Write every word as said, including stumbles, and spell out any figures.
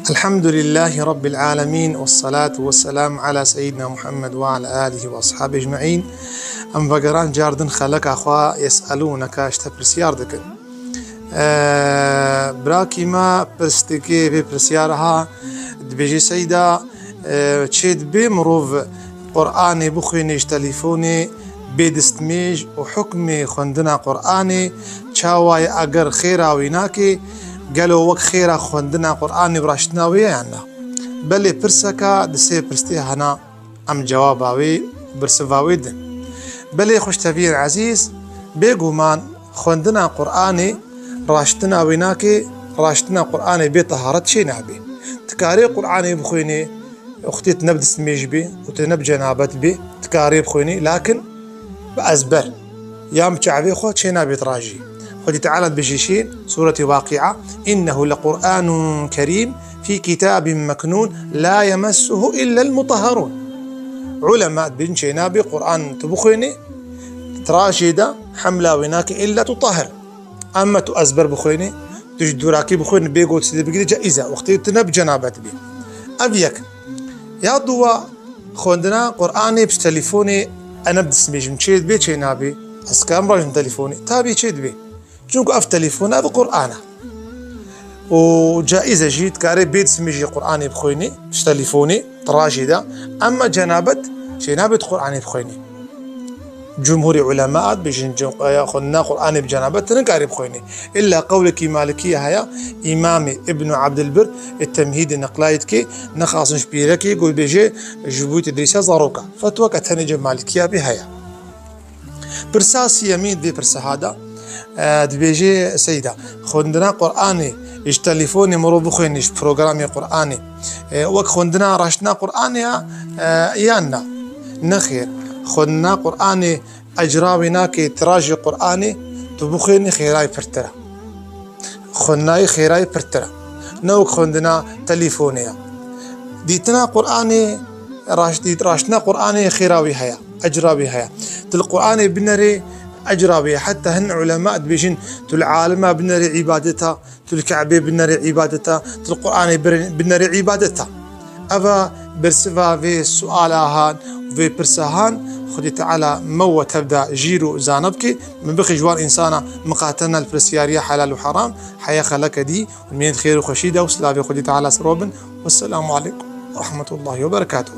الحمد لله رب العالمين، والصلاة والسلام على سيدنا محمد وعلى آله وأصحابه أجمعين. Em vegeran cardin xeleka xwe yes'elûneke, ji te pirsyar dikin. Ee, birakî me pirs dike vê pirsyara ha, dibêje Seyda, ee, çê dibê mirov Qur'anê bixwîne ji telîfonê bê distmêj û hukmê xwendina Qur'anê çawa ye eger xêra wî nake, gelo wek xêra xwendina Qur'anê bi raştina wê ye yan na? Belê pirseka di sê pirsê hena em cewaba wê û bersiva wê din. Belê xweşteviyên ezîz, bêguman xwendina Qur'anê raştina wê nake, raştina Qur'anê bê teharet çê nabe. Dikarê Qur'anê bixwîne, wextê tu ne bi distmêj bî û tu ne bi cenabet bî, dikarê bixwînî, lakin bi ezber yan bi çavê xwe çê nabê tirajî. Xwedî Teala dibêje şî, Sûretê Waqi'a, "إنه لقرآن كريم في كتاب مكنون لا يمسه إلا المطهرون." Ulema dibêjin çê nabê Qur'an tu bixwînî, tirajê de hemla wê nake illa tu tahir. Ema tu ezber bixwînî, tu ji dûrakî bixwînî, bê got dê bigirî, caiz e, wextê tu ne bi cenabet bî. Ev yek. Ya duwa, xwendina Qur'anê bi telefonê, em ne bi distmêj in, çê dibê, çê nabê? Ez karim rajim telefonê? Tabî çê dibê. Çunku ev telefon, ev Qur'an e. Û caiz e jî, dikarê bê distmêjî Qur'anê bixwînî, ji telefonê, tirajê de. Ema cenabet çê nabê tu Qur'anê bixwînî. Cumhurê ulema dibêjin, cem-, ya xwendina Qur'anê bi cenabet tu nikarî bixwînî. Îlla qewlekî Malikiye heye, Îmamê Ibn Abdilbir ê Temhîdê neqlayî dike, nexasin ji pîrekê, got bêje, ji bo Îdrîsa zaroka. Fetweke tenê cem Malikiya bê heye. Pirsa siyemî vê pirsa ha de, e, dibêje Seyda, xwendina Qur'anê ji telefonê mirov bixwîne, ji programê Qur'anê, e, wek xwendina raştina Qur'anê ya, e, yan na? Nexêr, xwendina Qur'anê ecra wê nake, tirajê Qur'anê tu bixwînî xêrayê pirtir e. Xwendinayê xêrayê pirtir e. Ne wek xwendina telefonê ye. Dîtina Qur'anê, raş-, dît-, raştina Qur'anê xêra wî heye, ecra wî heye. Tu li Qur'anê binerê, ecra wî heye. Heta hin ulema dibêjin, tu li alima binerê îbadet e, tu li Ke'bê binerê îbadet e, tu li Qur'anê bir-, binerê îbadet e. Eva bersiva vê suala han, vê pirsa han, Xwedê Teala me û we tev de jîr û zana bike, min bixî ji wan însana miqate ne li pirsyariya helal û heram, heya xeleke dî, û mîn xêr û xweşî de û silavê Xwedê Teala ser we bin. Wesselamu aleykum we rahmetullahi we berekatuhu.